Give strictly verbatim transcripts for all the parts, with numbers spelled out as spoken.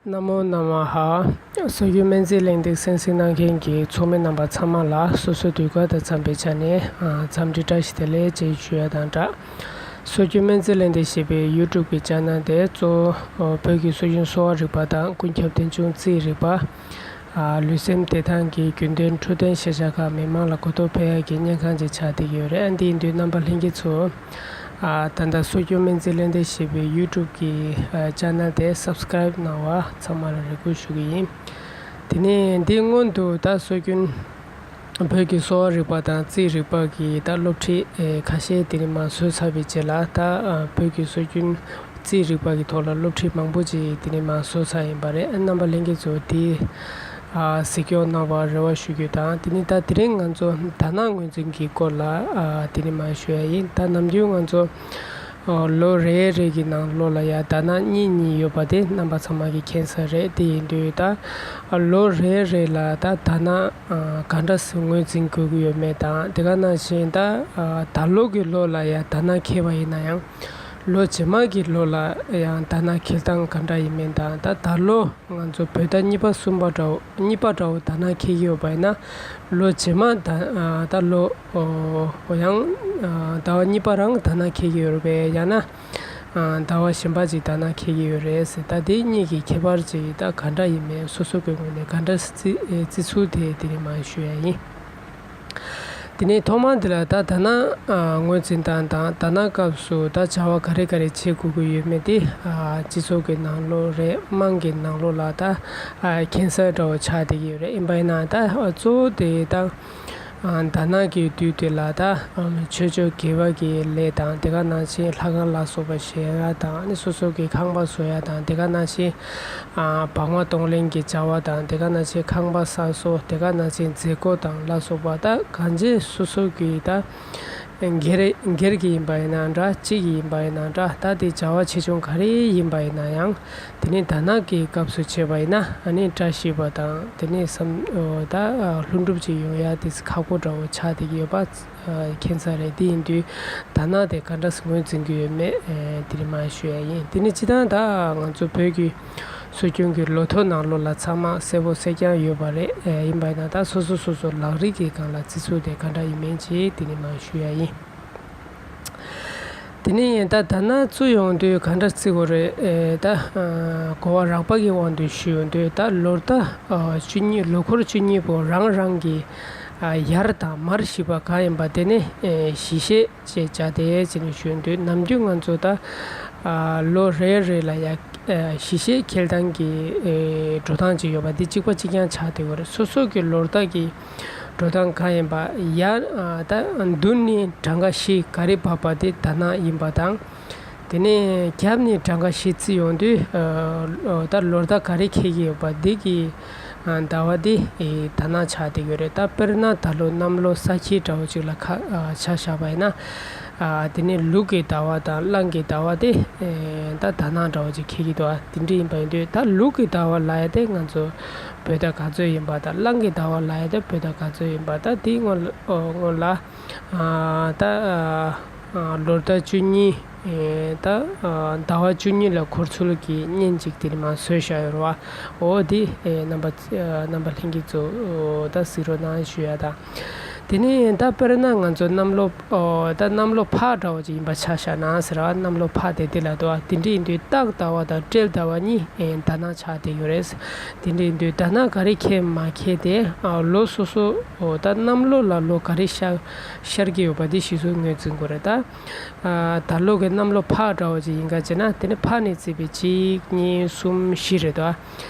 ན་མོ་ན་མ་ཧ། སྲོལ་རྒྱུན་སྨན་རྩིས་གླེང་སྟེགས་གསན་གཟིགས་གནང་མཁན་གྱི་ཚོགས་མི་རྣམ་པ་ཚང་མ་ལ་སོ་སོའི་དུས་བཀག་དང་འཚམས་པའི་ཆ་ནས་ཨ་འཚམས་འདྲི་བཀྲ་ཤིས་བདེ་ལེགས་ཅེས་ཞུ་ཡ་དང་སྦྲགས། སྲོལ་རྒྱུན་སྨན་རྩིས་གླེང་སྟེགས་ཞེས་པའི་ཡུ་ཊུབ་ཀྱི་ཆེ་ནལ་དེ་གཙོ་བོ་བོད་ཀྱི་སྲོལ་རྒྱུན་གསོ་བ་རིག་པ་དང་ཀུན་ཁྱབ་རྟེན་འབྱུང་རྩིས་རིག་པ། ཨ་ལུས་སེམས་བདེ་ཐང་གི་རྒྱུན་ལྡན་འཕྲོད་བསྟེན་ཤེས་བྱ་ཁག་མི་མང་ལ་གོ་རྟོགས་འཕེལ་ཡག་གི་སྨན་ཁང་ཅིག་ཆགས་བསྡད་ཀྱི་ཡོད་རེད། ཨ་འདི་ཡིན་དུས་རྣམ་པ་ལྷན་རྒྱས་ཚོ། ཨ་ད་ལྟ་སྲོལ་རྒྱུན་སྨན་རྩིས་གླེང་སྟེགས་ཞེས་པའི་ཡུ་ཊུབ་ཀྱི་ཨ་ཆེ་ནལ་དེ་སབ་སི་ཀ་རེབ་གནང་བ་ཚང་མ་ལ་རེ་སྐུལ་ཞུ་གི་ཡིན། དེ་ནས་འདི་སྔོན་དུ་ད་སྲོལ་རྒྱུན་བོད་ཀྱི་གསོ་བ་རིག་པ་དང་རྩིས་རིག་པ་གི་ད་སློབ་ཁྲིད་ཨེ་ཁ་ཤས་དེ་ནས་མར་བཟོས་ཚར་བའི་རྗེས་ལ་ད་ཨ་བོད་ཀྱི་སྲོལ་རྒྱུན་རྩིས་རིག་པ་གི་ཐོག་ལ་སློབ་ཁྲིད་མང་པོ་ཅིག་དེ་ནས་མར་བཟོས་ཚར་ཡིན་པ་རེད། ཨ་རྣམ་པ་ལྷན་རྒྱས་ཚོ་དེ་ཨ་གཟིགས་སྐྱོང་གནང་བར་རེ་བ་ཞུ་རྒྱུ་དང་། དེ་ནས་ད་དེ་རིང་ང་ཚོ་དར་ནག་ངོས་འཛིན་གྱི་སྐོར་ལ་ཨ་དེ་ནས་མར་ཞུ་ཡ་ཡིན། ད་ནམ་རྒྱུན་ང་ཚོ་ཨ་ལོ་རེ་རེ་གི་ནང་ལོགས་ལ་ཡ་དར་ནག་གཉིས་གཉིས་ཡོད་པ་དེ་རྣམ་པ་ཚང་མ་གིས་མཁྱེན་གསལ་རེད། དེ་ཡིན་དུས་ད་ཨ་ལོ་རེ་རེ་ལ་ད་དར་ནག་ཨ་ག་འདྲ་སེ་ངོས་འཛིན་དགོས་ཀྱི་ཡོད་མེད་དང་། དེ་ག་ནང་བཞིན་ད་ཨ་ད་ལོ་གི་ལོ་ལ་ཡ་དར་ནག་འཁེལ་བ་ཡིན་ན་ཡང་། ལོ་རྗེས་མ་གི་ལོ་ལ་ཡང་དར་ནག་འཁེལ་སྟངས་ག་འདྲ་ཡིན་མིན་དང་། ད་ད་ལོ་ང་ཚོ་བོད་ཟླ་གཉིས་པ་གསུམ་པ་འདྲ་བོ་གཉིས་པ་འདྲ་བོ་དར་ནག་འཁེལ་གྱི་ཡོད་པ་ཡིན་ན། ལོ་རྗེས་མ་ད་ཨ་ད་ལོ་ཨོ་ཡང་ཨ་ཟླ་བ་གཉིས་པ་རང་དར་ནག་འཁེལ་གྱི་ཡོད་རེད་པས། ཡང་ན་ཨ་ཟླ་བ་གཞན་པ་ཅིག་དར་ནག་འཁེལ་གྱི་ཡོད་རེད་ཟེར། ད་དེ་གཉིས་ཀྱི་ཁྱད་པར་ཅིག་ད་ག་འདྲ་ཡིན་མིན་སོ་སོ་གི་ངོས་ནས་ག་འདྲ་རྩི་རྩི་ཚུལ་དེ་དེ་རིང་མར་ཞུ་ཡ་ཡིན། དེ་ནས་ཐོག་མར་འདི་ལ་ད་དར་ནག་ཨ་ངོས་འཛིན་སྟངས་དང་། དར་ནག་སྐབས་སུ་ད་བྱ་བ་ག་རེ་ག་རེ་བྱེད་དགོས་ཀྱི་ཡོད་མེད་དེ་ཨ་སྤྱི་ཚོགས་ཀྱི་ནང་ལོགས་རེད། དམངས་ཀྱི་ནང་ལོགས་ལ་ད་ཨ་མཁྱེན་གསལ་འདྲ་བོ་ཆགས་བསྡད་ཀྱི་ཡོད་རེད། ཡིན་པ་ཡིན་ན་ད་གཙོ་བོ་དེ་ད་ཨ་དར་ནག་གི་དུས་དེ་ལ་ད་ཨ་ཆོས་ཕྱོགས་དགེ་བ་གི་ལས་དང་། དེ་ག་ནང་བཞིན་ལྷ་ཁང་ལ་སོགས་པ་བཞེངས་ཡ་དང་། ཨ་ནི་སོ་སོ་གི་ཁང་པ་བཟོ་ཡ་དང་། དེ་ག་ནང་བཞིན་ཨ་བག་མ་གཏོང་ལེན་གྱི་བྱ་བ་དང་། དེ་ག་ནང་བཞིན་ཁང་པ་གསར་བཟོ། དེ་ག་ནང་བཞིན་མཛད་སྒོ་དང་ལ་སོགས་པ་ད་གང་ཅི་སོ་སོ་གི་ད་སྒེར་སྒེར་གྱི་ཡིན་པ་ཡིན་ན་འདྲ། གཅིག་ཡིན་པ་ཡིན་ན་འདྲ། ད་དེ་བྱ་བ་ཆེ་ཆུང་ག་རེ་ཡིན་པ་ཡིན་ན་ཡང་། དེ་ནས་དར་ནག་གི་སྐབས་སུ་བྱས་པ་ཡིན་ན་ཨ་ནི་བཀྲ་ཤིས་པ་དང་། དེ་ནས་བསམ་ཨོ་ད་ལྷུན་གྲུབ་ཅིག་ཡོང་ཡ་དེ་ཁག་པོ་འདྲ་བོ་ཆགས་བསྡད་ཀྱི་ཡོད་པ་མཁྱེན་གསལ་རེད། དེ་ཡིན་དུས་དར་ནག་དེ་ག་འདྲ་སེ་ངོས་འཛིན་གྱི་ཡོད་མེད་ཨེ་དེ་རིང་མར་ཞུ་ཡ་ཡིན། དེ་ནི་སྤྱིར་བཏང་ད་ང་ཚོ་བོད་ཀྱི་སྲོལ་རྒྱུན་གྱི་ལོ་ཐོ་ནང་ལོགས་ལ་ཚང་མ་གསལ་པོ་གསལ་རྐྱང་ཡོད་པ་རེད། ཨེ་ཡིན་པ་ཡིན་ན་ད་སོ་སོ་སོ་སོ་ལག་རིགས་ཀྱི་སྒང་ལ་བརྩི་ཚུལ་དེ་ག་འདྲ་ཡིན་མིན་ཅིག་དེ་རིང་མར་ཞུ་ཡ་ཡིན། དེ་ནས་ད་དར་ནག་བཙུགས་ཡོང་དུས་ག་འདྲ་བརྩི་དགོས་རེད། ཨེ་ད་ཨ་གོ་བ་རགས་པ་གི་དབང་དུ་ཞུས་ཡོང་དུས་ད་ལོ་ཟླ་ཨ་བཅུ་གཉིས། ལོ་འཁོར་བཅུ་གཉིས་པོ་རང་རང་གི་ཨ་ཡར་དང་མར་བཞི་པ་གང་ཡིན་པ་དེ་ནི་ཨེ་བཞི་ཤད་ཅེས་བྱ་སྟེ་ཟེར་ནས་ཞུས་ཡོང་དུས། ནམ་རྒྱུན་ང་ཚོ་ད་ཨ་ལོ་རེ་རེ་ལ་ཡ་ཨ་བཞི་ཤད་འཁེལ་སྟངས་ཀྱི་ཨེ་འགྲོ་སྟངས་ཅིག་ཡོད་པ་འདི་གཅིག་པ་གཅིག་རྐྱང་ཆགས་བསྡད་ཡོད་རེད། སོ་སོ་གི་ལོ་ཟླ་གི་འགྲོ་སྟངས་གང་ཡིན་པ། ཡར་ཨ་ད་མདུན་ནས་གྲངས་ཀ་བཞི་ག་རེ་བབས་པ་དེ་དར་ནག་ཡིན་པ་དང་། དེ་ནས་རྒྱབ་ནས་གྲངས་ཀ་བཞི་བརྩིས་ཡོང་དུས་ཨ་ད་ལོ་ཟླ་ག་རེ་འཁེལ་གྱི་ཡོད་པ་འདི་གི་ཨ་ཟླ་བ་འདི་ཨེ་དར་ནག་ཆགས་བསྡད་ཡོད་རེད། ད་དཔེར་ན་ད་ལོ་གནམ་ལོ་ས་ཁྱི་འདྲ་བོ་ཅིག་ལ་ཁ་ཨ་ཆ་བཞག་པ་ཡིན་ན། ཨ་དེ་ནས་ལུག་གི་ཟླ་བ་དང་གླང་གི་ཟླ་བ་དེ་ཨེ་ད་དར་ནག་འདྲ་བོ་ཅིག་འཁེལ་གྱི་འདུག་ཨ། དེ་འདྲ་ཡིན་པ་ཡིན་དུས་ད་ལུག་གི་ཟླ་བ་ལབ་ཡ་དེ་ང་ཚོ་བོད་ཟླ་ག་ཚོད་ཡིན་པ་དང་། གླང་གི་ཟླ་བ་ལབ་ཡ་དེ་བོད་ཟླ་ག་ཚོད་ཡིན་པ། ད་དེའི་སྔོན་ལ་ཨོ་སྔོན་ལ་ཨ་ད་ཨ་ལོ་ཟླ་བཅུ་གཉིས། ཨེ་ད་ཨ་ཟླ་བ་བཅུ་གཉིས་ལ་འཁོར་ཚུལ་གྱི་བརྙན་ཅིག་དེ་ནས་མར་བཟོས་བཞག་ཡོད་རེད་བ། འོ་དེ་ཨེ་རྣམ་པ་ཨ་རྣམ་པ་ལྷན་རྒྱས་ཚོ་ཨོ་ད་གཟིགས་རོགས་གནང་ཞུ་ཡ་དང་། དེ་ནས་ད་དཔེར་ན་ང་ཚོ་གནམ་ལོ་ཨོ་ད་གནམ་ལོ་ཕག་འདྲ་བོ་ཅིག་ཡིན་པ་ཆ་བཞག་ན་ཟེར་བ། གནམ་ལོ་ཕག་དེ་དེ་ལ་འདུག་བ། དེ་འདྲ་ཡིན་དུས་སྟག་ཟླ་བ་དང་སྤྲེལ་ཟླ་བ་གཉིས་ཨེ་དར་ནག་ཆགས་བསྡད་ཡོད་རེད། དེ་འདྲ་ཡིན་དུས་དར་ནག་ག་རེ་འཁེལ་མ་འཁེལ་དེ་ཨ་ལོ་སོ་སོ་ཨོ་ད་གནམ་ལོ་ལ་ལོ་ག་རེ་ཤར་ཤར་གྱི་ཡོད་པ་འདི་གཞི་བཟུང་ངོས་འཛིན་དགོས་རེད། ད་ཨ་ད་ལོ་གི་གནམ་ལོ་ཕག་འདྲ་བོ་ཅིག་ཡིན་ག་བྱས་ན། དེ་ནི་ཕག་ནས་བརྩིས་པའི་གཅིག་གཉིས་གསུམ་བཞི་རེད་དོ།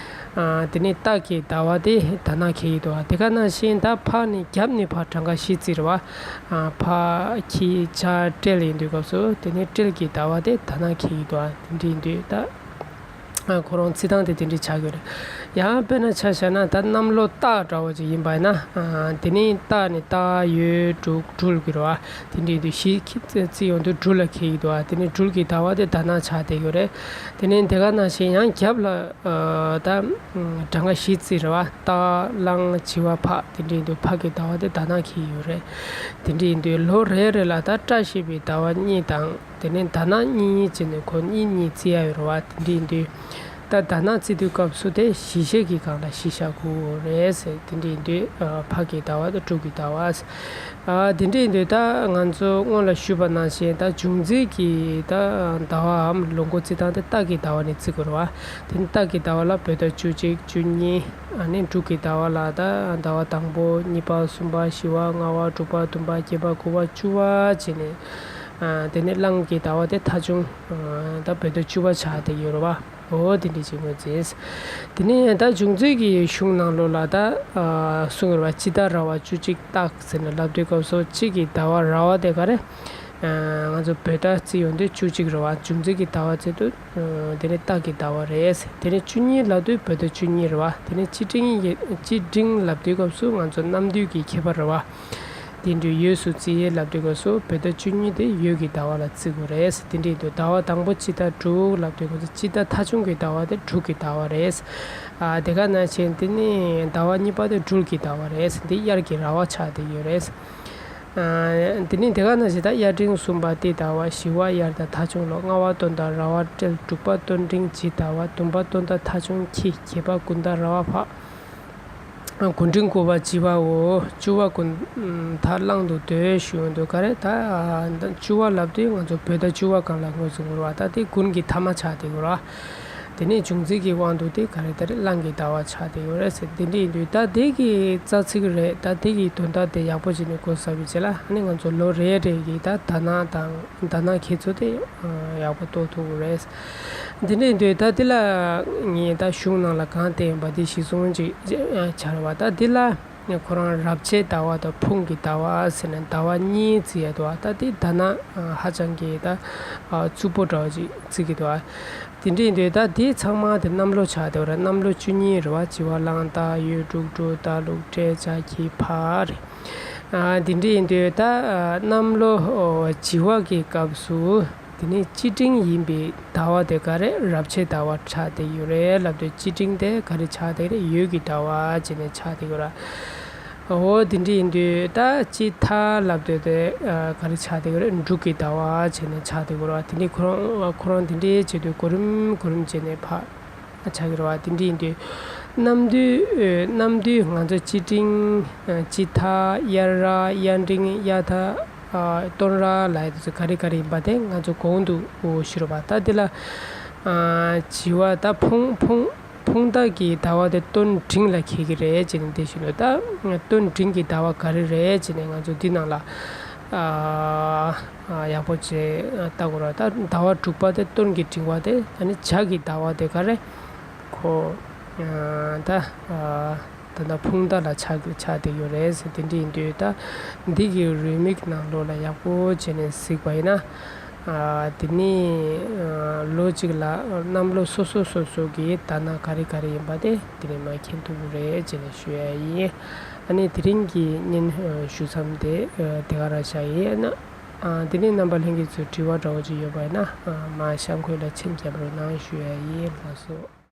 ཨ་དེ་ནི་སྟག་གི་ཟླ་བ་དེ་དར་ནག་འཁེལ་གྱི་འདུག་བ། དེ་ག་ནང་བཞིན་ད་ཕག་ནས་རྒྱབ་ནས་ཕར་གྲངས་ཀ་བཞི་བརྩིས་རེད་བ། ཨ་ཕག་ཁྱི་བྱ་སྤྲེལ་ཡིན་དུས་སྐབས་སུ་དེ་ནི་སྤྲེལ་གྱི་ཟླ་བ་དེ་དར་ནག་འཁེལ་གྱི་འདུག་བ། དེ་འདྲ་ཡིན་དུས་ད་ཨ་ཁོ་རང་རྩི་སྟངས་དེ་དེ་འདྲ་ཆགས་ཀྱི་རེད། ཡང་དཔེར་ན་ཆ་བཞག་ན་ད་གནམ་ལོ་སྟག་འདྲ་བོ་ཅིག་ཡིན་པ་ཡིན་ན། ཨ་དེ་ནི་སྟག་ནས་སྟག་ཡོས་འབྲུག་སྦྲུལ་གྱི་རེད་བ། དེ་འདྲ་ཡིན་དུས་བཞི་བརྩིས་ཡོང་དུས་སྦྲུལ་ལ་འཁེལ་གྱི་འདུག་བ། དེ་ནི་སྦྲུལ་གྱི་ཟླ་བ་དེ་དར་ནག་ཆགས་བསྡད་ཡོད་རེད། དེ་ནས་དེ་ག་ནང་བཞིན་ཡང་རྒྱབ་ལ་ཨ་ད་གྲངས་ཀ་བཞི་བརྩིས་རེད་བ། སྟག་གླང་བྱི་བ་ཕག་དེ་འདྲ་ཡིན་དུས་ཕག་གི་ཟླ་བ་དེ་དར་ནག་འཁེལ་གྱི་ཡོད་རེད། དེ་འདྲ་ཡིན་དུས་ལོ་རེ་རེ་ལ་ད་བཀྲ་ཤིས་པའི་ཟླ་བ་གཉིས་དང་། དེ་ནས་དར་ནག་གཉིས་གཉིས་བྱས་ནས་ཁོ་གཉིས་གཉིས་བརྩི་ཡ་ཡོད་རེད་བ། དེ་འདྲ་ཡིན་དུས་ ད་དྷ་ན་བརྩི་དུས་སྐབས་སུ་དེ་བཞི་ཤད་ཀྱི་སྒང་ལ་བཞི་བཞག་དགོས་རེད་ཟེར། དེ་འདྲ་ཡིན་དུས་ཨ་ཕག་གི་ཟླ་བ་དང་འབྲུག་གི་ཟླ་བ། ཨ་དེ་འདྲ་ཡིན་དུས་ད་ང་ཚོ་སྔོན་ལ་ཞུས་པ་ནང་བཞིན་ད་འབྱུང་རྩིས་ཀྱི་ད་ཟླ་བའམ་ལོ་འགོ་བརྩི་སྟངས་དེ་སྟག་གི་ཟླ་བ་ནས་བརྩི་དགོས་རེད་བ། དེ་ནི་སྟག་གི་ཟླ་བ་ལ་བོད་ཟླ་བཅུ་གཅིག་བཅུ་གཉིས། ཨ་ནི་འབྲུག་གི་ཟླ་བ་ལ་ད་ཟླ་བ་དང་པོ་གཉིས་པ་གསུམ་པ་བཞི་པ་ལྔ་པ་དྲུག་པ་བདུན་པ་བརྒྱད་པ་དགུ་པ་བཅུ་པ་བྱས་ནས། ཨ་དེ་ནས་གླང་གི་ཟླ་བ་དེ་ཐ་ཆུང་ད་བོད་ཟླ་བཅུ་པ་ཆགས་བསྡད་ཡོད་རེད་བ། འོ་དེ་འདྲ་ཅིག་ངོས་འཛིན། དེ་ནས་ད་འབྱུང་རྩིས་ཀྱི་གཞུང་ནང་ལོགས་ལ་ད་ཨ་གསུངས་ཡོད་རེད་བ། དཔྱིད་ཟླ་ར་བ་བཅུ་གཅིག་སྟག་ཟེར་ནས་ལབ་དུས་སྐབས་སུ་དཔྱིད་ཀྱི་ཟླ་བ་ར་བ་དེ་ག་རེ། ཨ་ང་ཚོ་བོད་ཟླ་བརྩི་ཡོང་དུས་བཅུ་གཅིག་རེད་བ། འབྱུང་རྩིས་ཀྱི་ཟླ་བ་བརྩི་དུས་ཨ་དེ་ནས་སྟག་གི་ཟླ་བ་རེད། དེ་ནས་བཅུ་གཉིས་ལབ་དུས་བོད་ཟླ་བཅུ་གཉིས་རེད་བ། དེ་ནས་དཔྱིད་འབྲིང་ཡི་དཔྱིད་འབྲིང་ལབ་དུས་སྐབས་སུ་ང་ཚོ་གནམ་དུས་ཀྱི་ཁྱད་པར་རེད་བ། དེ་འདྲའི་ཡོས་སུ་བརྩི་ཡས་ལབ་དུས་སྐབས་སུ་བོད་ཟླ་བཅུ་གཉིས་དེ་ཡོས་ཀྱི་ཟླ་བ་ལ་བརྩི་དགོས་རེད། དེ་འདྲའི་དུས་ཟླ་བ་དང་པོ་དཔྱིད་ཟླ་དྲུག་ལབ་དུས་སྐབས་སུ་དཔྱིད་ཟླ་ཐ་ཆུང་གི་ཟླ་བ་དེ་འབྲུག་གི་ཟླ་བ་རེད། ཨ་དེ་ག་ནང་བཞིན་དེ་ནི་ཟླ་བ་གཉིས་པ་དེ་སྦྲུལ་གྱི་ཟླ་བ་རེད། འདི་དབྱར་གྱི་ར་བ་ཆགས་བསྡད་ཡོད་རེད། ཨ་དེ་ནི་དེ་ག་ནང་བཞིན་ད་དབྱར་འབྲིང་གསུམ་པ་དེ་ཟླ་བ་བཞི་པ་དབྱར་ཟླ་ཐ་ཆུང་ལོ། ལྔ་པ་སྟོན་ཟླ་ར་བ་སྤྲེལ། དྲུག་པ་སྟོན་འབྲིང་བྱི་ཟླ་བ། བདུན་པ་སྟོན་ཟླ་ཐ་ཆུང་ཁྱི། བརྒྱད་པ་དགུན་ཟླ་ར་བ་ཕག། དགུན་འབྲིང་དགུ་པ་བྱི་བའོ། བཅུ་པ་དགུན་ཟླ་གླང་དུ་སྡོད་ཞུ་འདུག་ག་རེ། ད་ཨ་ད་བཅུ་པ་ལབ་དུས་ང་ཚོ་བོད་ཟླ་བཅུ་པ་སྒང་ལ་ངོས་འཛིན་དགོས་རེད་བ། ད་དེ་དགུན་གྱི་མཐའ་མ་ཆགས་བསྡད་ཡོད་རེད་བ། དེ་ནས་འབྱུང་རྩིས་ཀྱི་དབང་དུ་དེ་ག་རེ་ད་རེས་གླང་གི་ཟླ་བ་ཆགས་བསྡད་ཡོད་རེད་ཟེར། དེ་འདྲ་ཡིན་དུས་ད་དེ་གི་རྩ་ཚིག་རེད། ད་དེ་གི་དོན་དག་དེ་ཡག་པོ་བྱས་ནས་གོ་ཚར་བའི་རྗེས་ལ་ཨ་ནི་ང་ཚོ་ལོ་རེ་རེ་གི་ད་ཟླ་སྣང་དང་ཟླ་སྣང་ཁྱེད་ཚོ་དེ་ཡག་པོ་རྟོགས་ཐུབ་ཀྱི་རེད། འདི་འདྲ་ཡིན་དུས་ད་འདི་ལ་ངས་ད་གཞུང་ནང་ལ་གང་བལྟས་ཡིན་པ་འདི་གཞི་བཟུང་ཅིག་བྱ་རེད་བ། ད་འདི་ལ་ཁོ་རང་རབ་བྱེད་ཟླ་བ་དང་ཕུང་གི་ཟླ་བ་ཟེར་ནས་ཟླ་བ་གཉིས་བརྩི་ཡ་འདུག་བ། ད་འདི་ཟླ་སྣང་ཧ་ཅང་གི་ད་རྩུབ་པོ་འདྲ་བ་ཅིག་བརྩི་གི་འདུག་བ། འདི་འདྲ་ཡིན་དུས་ད་འདི་ཚང་མ་དེ་གནམ་ལོ་ཆགས་བསྡད་པ་རེད། གནམ་ལོ་བཅུ་གཉིས་རེད་བ། བྱི་བ་གླང་སྟག་ཡོས་འབྲུག་སྦྲུལ་རྟ་ལུག་སྤྲེལ་བྱ་ཁྱི་ཕག་རེད། ཨ་འདི་འདྲ་ཡིན་དུས་ད་ཨ་གནམ་ལོ་ཨོ་བྱི་བ་གི་སྐབས་སུ་དེ་ནས་དཔྱིད་འབྲིང་ཡིན་པའི་ཟླ་བ་དེ་ག་རེ་རབ་བྱེད་ཟླ་བ་ཆགས་བསྡད་ཡོད་རེད་ལབ་དུས། དཔྱིད་འབྲིང་དེ་ག་རེ་ཆགས་བསྡད་རེད། ཡོས་ཀྱི་ཟླ་བ་བྱས་ནས་ཆགས་བསྡད་ཡོད་ར། ཨོ་འདི་འདྲ་ཡིན་དུས་ད་དཔྱིད་མཐའ་ལབ་དུས་དེ་ཨ་ག་རེ་ཆགས་བསྡད་ཡོད་རེད། འབྲུག་གི་ཟླ་བ་བྱས་ནས་ཆགས་བསྡད་ཡོད་ར། དེ་ནས་ཁོ་རང་ཁོ་རང་འདི་འདྲ་བྱེད་དུས་གོ་རིམ་གོ་རིམ་བྱས་ནས་ཕར། ཆགས་ཀྱི་རེད་བ། དེ་འདྲ་ཡིན་དུས་གནམ་དུས་གནམ་དུས་ང་ཚོ་དཔྱིད་འབྲིང་དཔྱིད་མཐའ་དབྱར་ར་དབྱར་འབྲིང་དབྱར་ཟླ་སྟོན་ར་ལབ་ཡ་དེ་ཚོ་ག་རེ་ག་རེ་ཡིན་པ་དེ་ང་ཚོ་གོང་དུ་ཞུས་རེད་བ། ད་འདི་ལ་བྱི་བ་ད་ཕུང་ཕུང་ཕུང་ཟླ་གི་ཟླ་བ་དེ་སྟོན་འབྲིང་ལ་འཁེལ་གྱི་རེད་ཅེས་ནས་དེ་ཞུས་འདུག་ད་སྟོན་འབྲིང་གི་ཟླ་བ་ག་རེ་རེད་ཅེས་ནས་ང་ཚོ་འདི་ནང་ལ། ཨ་ཡག་པོ་བྱས་ལྟ་དགོས་ར། ད་ཟླ་བ་དྲུག་པ་དེ་སྟོན་གྱི་འབྲིང་བ་དེ། ད་ནི་བྱ་གི་ཟླ་བ་དེ་ག་རེ་ཁོ་ད་ད་ལྟ་ཕུང་ཟླ་ལ་ཆགས་ཆགས་བསྡད་ཡོད་རེད་ཟེར། དེ་འདྲ་ཡིན་དུས་ད་འདི་གི་རེའུ་མིག་ནང་ལོགས་ལ་ཡག་པོ་བྱས་ནས་གཟིགས་པ་ཡིན་ན། ཨ་དེ་ནི་ཨ་ལོ་གཅིག་ལ་གནམ་ལོ་སོ་སོ་སོ་སོ་གི་ཟླ་སྣང་ག་རེ་ག་རེ་ཡིན་པ་དེ་དེ་ནས་མར་མཁྱེན་ཐུབ་ཀྱི་རེད་ཅེས་ནས་ཞུ་ཡ་ཡིན། ཨ་ནི་དེ་རིང་གི་བརྙན་ཞུ་མཚམས་དེ་དེ་ག་རང་བཞག་ཡིན། ཨ་ནི་དེ་ནས་རྣམ་པ་ལྷན་རྒྱས་ཚོས་དྲི་བ་འདྲ་བོ་ཅིག་ཡོད་པ་ཡིན་ན་མར་གཤམ་འཁོད་ལ་མཆན་རྒྱབ་རོགས་གནང་ཞུ་ཡ་ཡིན། ལགས་སོ།